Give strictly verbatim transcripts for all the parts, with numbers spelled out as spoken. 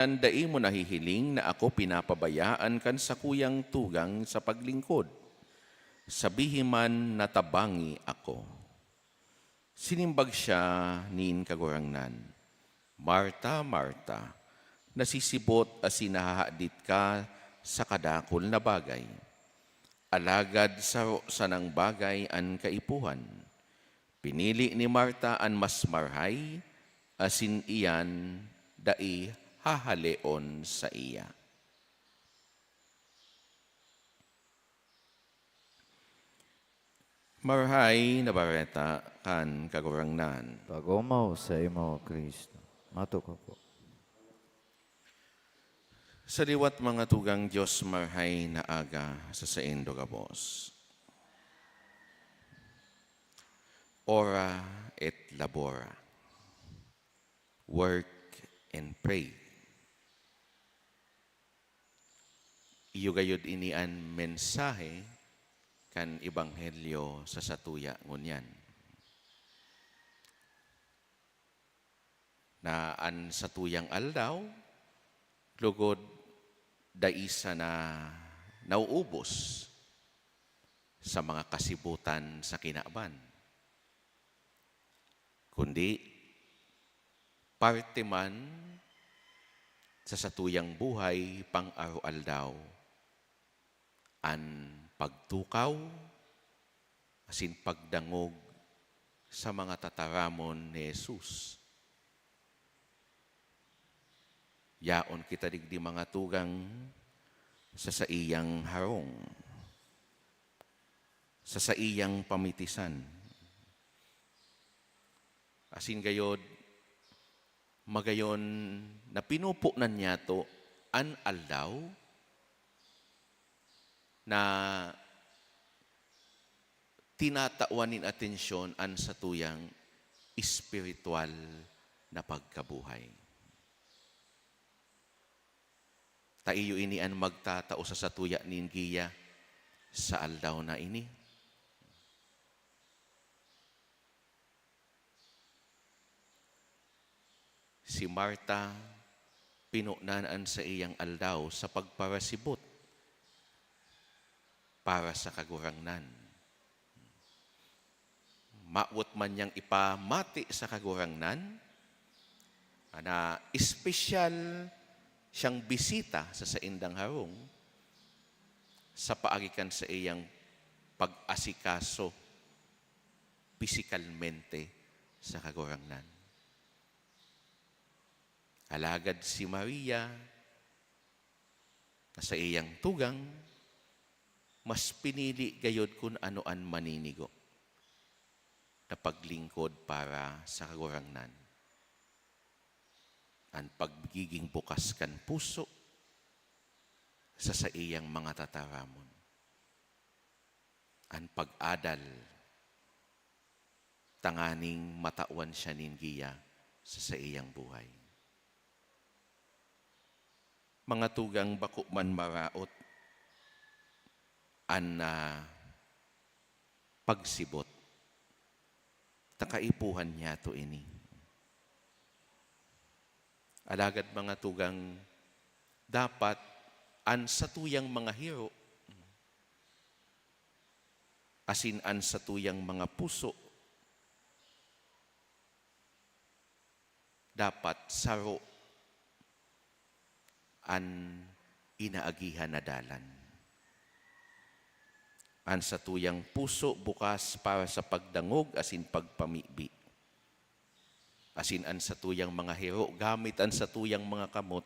An dai mo nahihiling na ako pinapabayaan kan sakuyang tugang sa paglingkod? Sabihi man na tabangi ako." Sinimbag siya nin Kagurangnan, "Marta, Marta, nasisibot asin nahahadit ka sa kadakul na bagay. Alagad saro sanang bagay an kaipuhan. Pinili ni Marta an mas marhay, asin iyan dai hahaleon saiya." Marahay na Bareta kan Kagurangnan. Pagomaw saimo, Cristo. Matukaw po. Sa liwat, mga tugang, Dios marahay na aga sa saindo gabos. Ora et labora. Work and pray. Iyo gayod ini an mensahe kan Ebanghelyo sa satuya ngunyan, na an satuyang aldaw lugod dai sana nauubos sa mga kasibutan sa kinaban, kundi parte man sa satuyang buhay pang-aroaldaw an pagtukaw asin pagdangog sa mga tataramon ni Jesus. Yaon kita digdi, mga tugang, sa saiyang harong, sa saiyang pamitisan. Asin gayod, magayon na pinupunan niyato an aldaw na tinatawan nin atensyon an satuyang espiritual na pagkabuhay. Ta iyo ini an magtatao sa satuya nin giya sa aldaw na ini. Si Marta, pinunan an saiyang aldaw sa pagparasibot para sa Kagurangnan. Mawot man niyang ipamati sa Kagurangnan na espesyal siyang bisita sa saindang harong sa paagi kan saiyang pag-asikaso pisikalmente sa Kagurangnan. Alagad si Maria, na saiyang tugang, mas pinili gayod kun ano an maninigo na paglingkod para sa Kagurangnan, an pagiging bukas kan puso sa saiyang mga tataramon, an pag-adal tanganing matawan siya nin giya sa saiyang buhay. Mga tugang, bako man maraot an, ah, pagsibot, ta kaipuhan niyato ini. Alagad, mga tugang, dapat an satuyang mga hiro asin an satuyang mga puso dapat saro an inaagihan na dalan. An satuyang puso bukas para sa pagdangog asin pagpamibi, asin an satuyang mga hiro gamit an satuyang mga kamot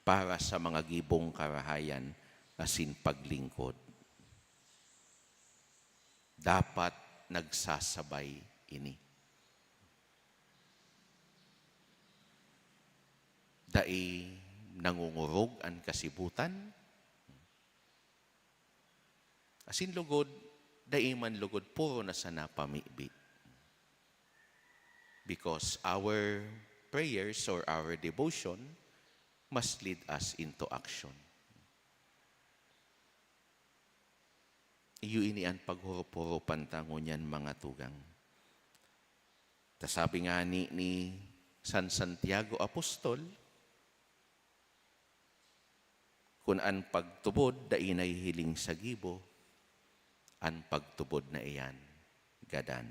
para sa mga gibong karahayan asin paglingkod. Dapat nagsasabay ini. Dai nangungurog an kasibutan, asin lugod, dai man lugod puro na sana pamibi. Because our prayers or our devotion must lead us into action. Iyo ini an paghurup-hurupan ta ngunyan, mga tugang. Ta sabi ngani ni San Santiago Apostol, Kun an pagtubod dai nahihiling sa gibo, an pagtubod na iyan gadan.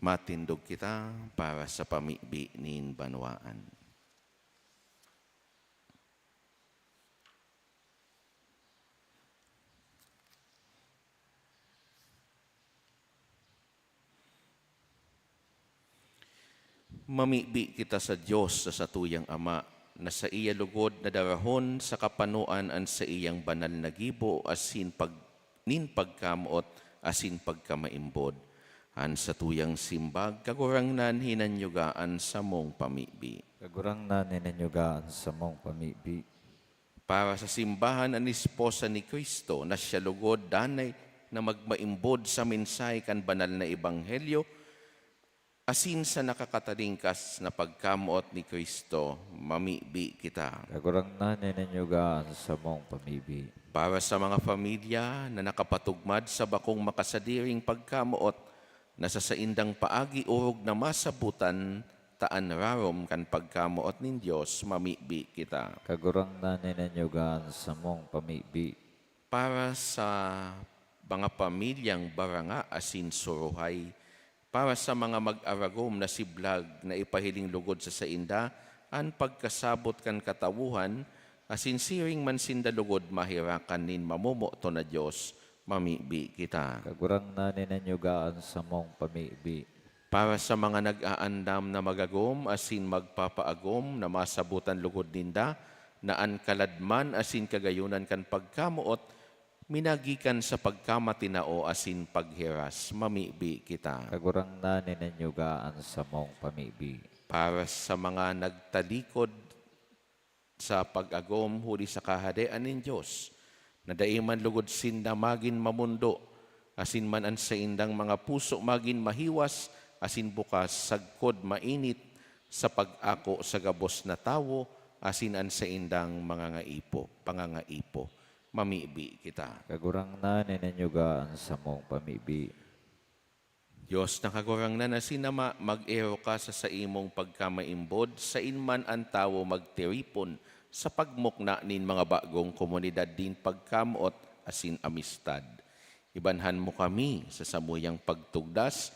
Matindog kita para sa pamibi nin banwaan. Mamibi kita sa Dios, sa satuyang Ama, na saiya lugod na darahon sa kapanoan an saiyang banal na gibo asin pag-, nin pagkamoot asin pagkamaimbod. An satuyang simbag, Kagurangnan, hinanyuga an samong pamibi. Kagurangnan, hinanyuga an samong pamibi. Para sa simbahan an esposa ni Cristo, na siya lugod danay na magmaimbod sa mensahe kan banal na ebanghelyo, asin sa nakakatalingkas na pagkamoot ni Cristo, mamibi kita. Kagurangnan, hinanyuga an samong pamibi. Para sa mga pamilya na nakapatugmad sa bakong makasadiring pagkamoot, na sa saindang paagi orog na masabutan ta an rarom kan pagkamoot nin Dios, mamibi kita. Kagurangnan, hinanyuga an samong pamibi. Para sa mga pamilyang baranga asin suruhay, para sa mga mag-aragom na siblag na ipahiling lugod sa sainda an pagkasabot kan katawohan, asin siring man sinda lugod maherakan nin mamomoton na Dios, mamibi kita. Kagurangnan, hinanyuga an samong pamibi. Para sa mga nag-aandam na magagom asin magpapaagom na masabotan lugod ninda na an kaladman asin kagayonan kan pagkamoot minagikan sa pagkamatinao asin pagheras, mamibi kita. Kagurangnan, hinanyuga an samong pamibi. Para sa mga nagtalikod sa pag-agom huli sa Kahadean nin Dios, na dai man lugod sinda magin mamondo, asin man an saindang mga puso magin mahiwas asin bukas sagkod mainit sa pag-ako sa gabos na tawo asin an saindang mga ngaipo, pangangaipo. Mamibi kita. Kagurangnan, hinanyuga an samong pamibi. Dios na Kagurangnan asin Ama, mag-ero ka sa saimong pagkamaimbod, sain man an tawo magtiripon sa pagmukna nin mga bagong komunidad nin pagkamoot asin amistad. Ibanhan mo kami sa samuyang pagtugdas,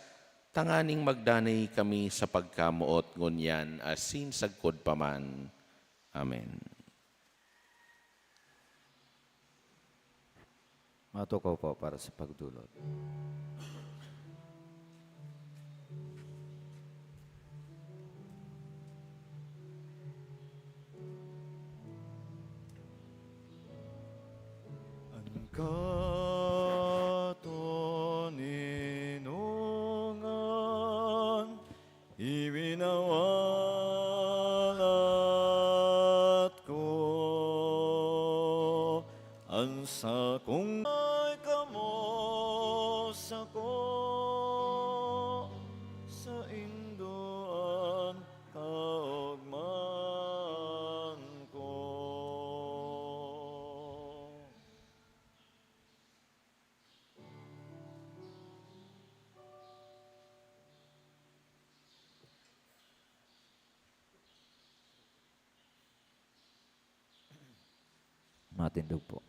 tanganing magdanay kami sa pagkamoot ngunyan asin sagkod pa man. Amen. Matukaw po para sa pagdulot. An katoninongan Iwinawalat ko an sakong ay kamo sako, saindo an kaogmahan ko. Matindog po.